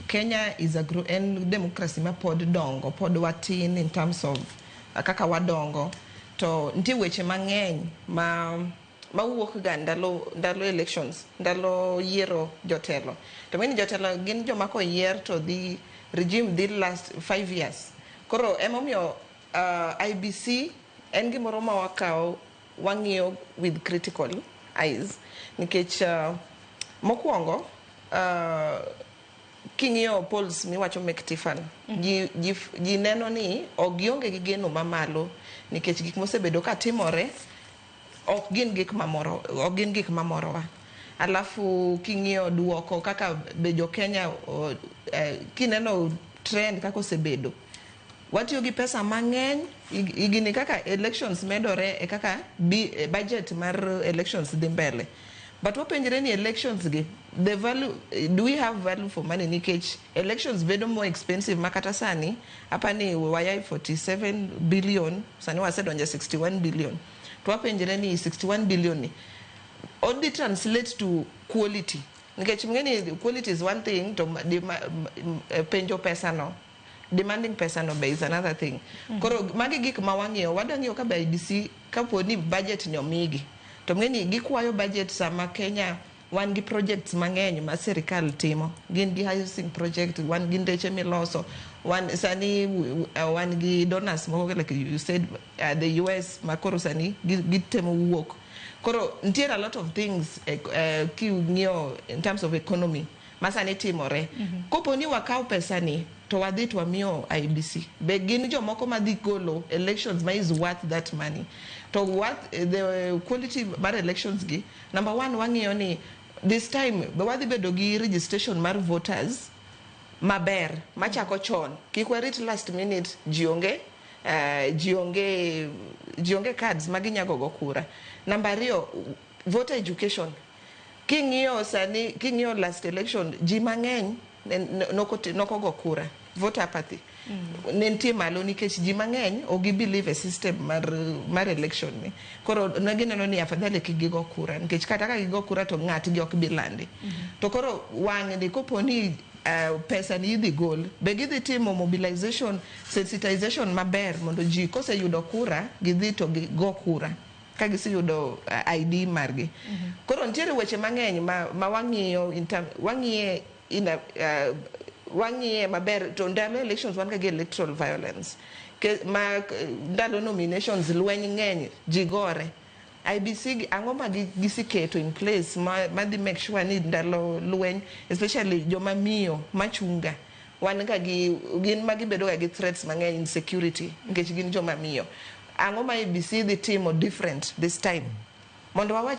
Kenya is a en democracy ma pod dongo, pod watin in terms of kaka wadongo. To nitie weche mang'eny ma mawuok ga ndalo elections, ndalo yiero jotelo. To ng'eni jotelo gin joma koyier to dhi regime dhi last 5 years. Koro emomiyo IEBC en gimoro ma wakawo, wang'iyo with critical eyes, nikech mokwongo king'iyo polls miwacho mek Tifan, ji neno ni ok gionge gi geno mamalo nikech gik mosebedo ka timore ok gin gik mamorowa. Alafu king'iyo duoko kaka be jo Kenya kineno trend kaka osebedo, watiyo gi pesa mang'eny higni kaka elections medore e kaka budget mar elections dhi mbele. But wapenjre ni elections gi, the value, do we have value for money? Nikech elections bedo more expensive, ma kata sani apani wayai 47 billion, sani wasedonjo 61 billion. To wapenjre ni 61 billion ni odhi translate to quality? Nikech ng'eni quality is one thing, to penjo pesa no, demanding pesa no be is another thing. Koro magi gik ma wang'iyo, wadwa ng'iyo ka be IEBC, kapo ni budget ni omigi, to ng'eni gikwayo budget sama Kenya wan gi projects mang'eny ma sirikal timo, gin gi housing project, wan gi ndeche miloso, wan sani wan gi donors moko like you said, the US, ma koro sani gitemo wuok. Koro nitiere a lot of things king'iyo in terms of economy ma sani timore. Kopo ni wakaw pesa ni to wadhi to wamiyo IEBC, be gin jomoko madhi golo elections ma is worth that money? To worth the quality mar elections gi, number one, wang'iyo ni this time be wadhi bedo gi registration mar voters maber machako chon, kik warit last minute, ji onge cards ma ginyago go kura. Namba ariyo, voter education. King'iyo sani, king'iyo last election, ji mang'eny nokogo kura. Voter apathy ne nitie malo nikech ji mang'eny ok gi believe e system mar election ni. Koro ne gineno ni afadhali kik gigo kura, nikech kata ka gigo kura to ng'atgi ok bi landi. To koro wang'ni, kopo ni pesa ni idhi gol, be gidhi timo mobilization, sensitization maber mondo ji koseyudo kura gidhi to gigo kura ka giseyudo ID margi? Koro nitiere weche mang'eny ma wang'iyo wang'iye in a, wang'iye maber. To ndalo elections wan ga gi electoral violence ma ndalo nominations lweny ng'eny, ji gore. IEBC ang'o ma giseketo in place ma dhi make sure ni ndalo lweny, especially joma miyo machunga, wan ga gi gin ma gibedo ga gi threats mang'eny, insecurity, nikech gin joma miyo? Ang'o ma IEBC dhi timo different this time mondo wawach